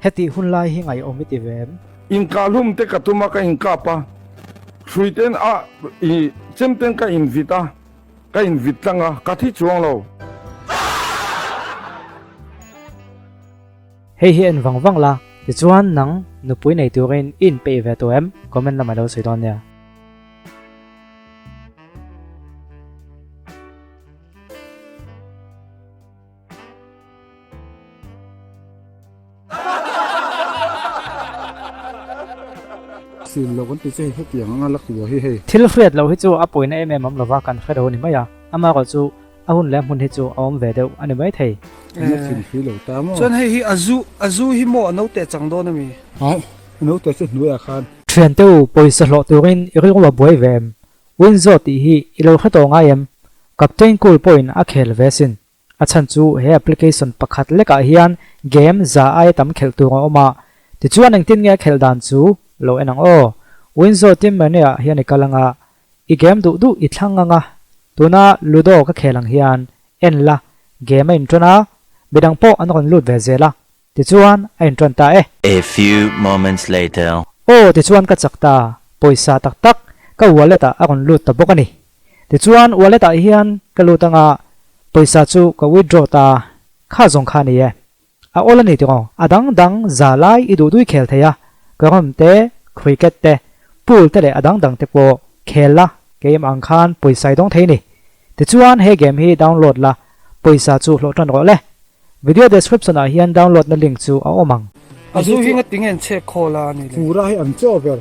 Hetih hun lai hi ngaihawm i ti ve em? Inkahlum te ka tum a, ka inkap a, hrui ten a i chem ten ka invit a, ka invit tlang a, ka thi chuang lo. Hei hi en vang vang la, tichuan nang nupui nei turin i inpeih ve tawh em? Comment lamah lo sawi dawn nia. Sil lo kan ti che hetiang anga la kua hi hei. Thil hriat loh hi chu a pawina em em awm lova kan hre lo a ni mai a, amaherawh chu a hun leh hmun hi chu a awm ve deuh a ni mai thei. An la thin hrui lo ta maw? Chuan hei hi a zu a zu hi maw a note chang dawn a mi? Hai, a note chu hnuaiah khan. Thiante u, pawisa hlawh turin i rilru a buai ve em? Winzo tih hi i lo hre tawh ngai em? Captain Cool pawhin a khel ve sin. A chhan chu he application pakhat lekah hian game za aia tam khelh tur a awm a, tichuan engtin nge a khelh dan chu lo en ang aw. Winzo team menu ah hian i kal anga, i game duh duh i thlang anga, tuna Ludo ka khel ang hian en la, game a inṭawn a, midang pawh an rawn lut ve zel a, tichuan a inṭawn ta e. A few moments later. Aw tichuan ka chak ta, pawisa tak tak ka wallet ah a rawn lut ta bawk a ni. Tichuan wallet ah hian ka lut anga pawisa chu ka withdraw ta kha zawng kha a ni e. A awl a ni tiraw? A dang dang za lai i duh dui khel thei a, carrom te, cricket te, pool te leh a dang dang te pawh khel la keimah ang khan pawisa i dawng thei ni. Tichuan he game hi download la pawisa chu hlawh tan rawh le. Video description ah hian download na link chu a awm ang. A zu hi ngatinge an chhek khawl a ni le. Fura hi an chaw ber.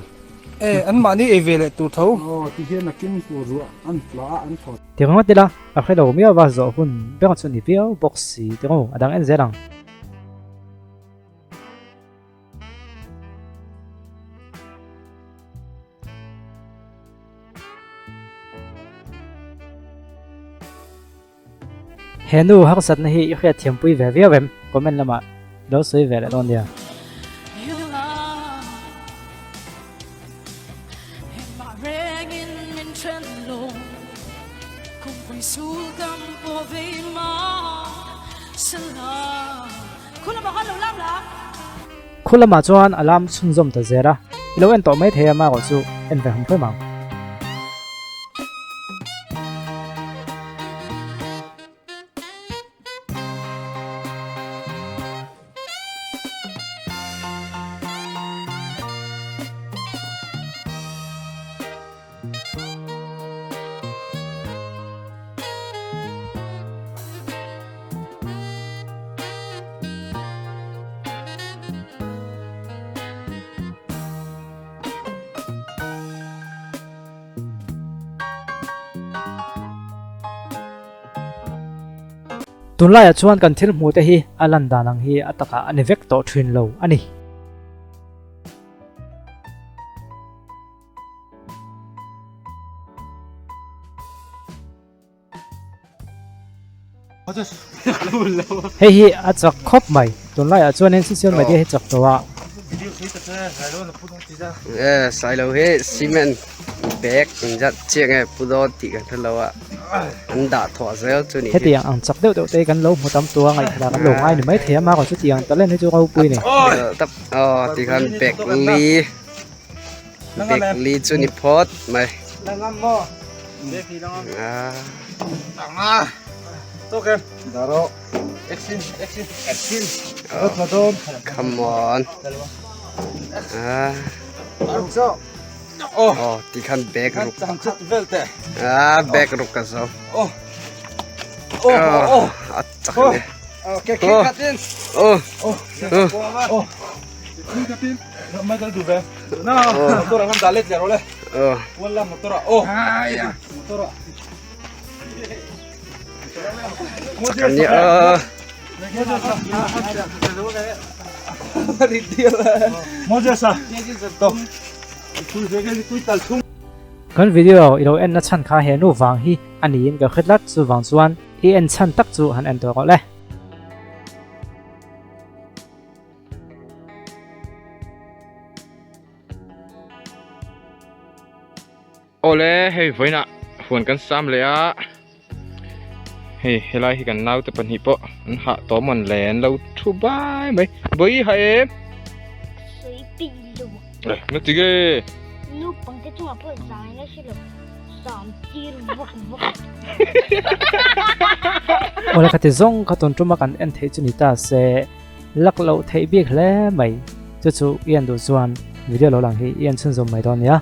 E, an mahni ei ve leh tur tho. Aw, ti hian a kim tur ruah an tla a, an thaw. Ti ringawt ila, a hre lo miau va zawh hun ber chu ni viau bawk si ti ru, a dang en zel ang. He nu harsatna hi i hriat thiampui ve viau em? Comment lamah lo sawi ve leh dawn nia. Khu lamah chuan a lam chhunzawm ta zel a, i lo en tawh mai thei a marawh chu en ve hum hum ang. Tunlaiah chuan kan thil hmuh te hi a lan dan ang hi a takah a ni vek tawh thin lo a ni. Hei hi a chak khawp mai tunlaiah chuanin social media hi chak tawh a. E sailo hi cement bag inzat chiah nge pu dawn tih kan hre lo a an dah thawh zel chu ni hi. Hetiang ang chak deuh deuh te hi kan lo hmu tam tua ngaihthla kan lo ngai ni mai thei a mahrawh chutiang talent hi chu ropui ni. Aw tikhan bag li. Bag li chu ni phawt mai. Come on. Oh, ti khan bag ruk. Ah, bag ruk ka zo. Oh. Oh, a chak ne. Oh. Oh. Oh. Kan video i lo en na chhan kha he nu vang hi a niin ka hre tlat chuvang chuan i en chhan tak chu han en tawh rawh le. Awle hei vawiinah huan kan sam leh a hei helai hi kan naute pahnih pawh an hah tawh mawn le an lo thu bai mai. Bawi ha em? Sawi peih lo. Eh, na ti ge? Naupang te chungah pawh zai na hre lo. Sam tir vak vak. Awle ka ti zawng kha tun tuma kan en theih chu ni ta se lak loh theih bik hle mai. Chu chu i en duh chuan video lo lang hi i en chhunzawm mai dawn nia.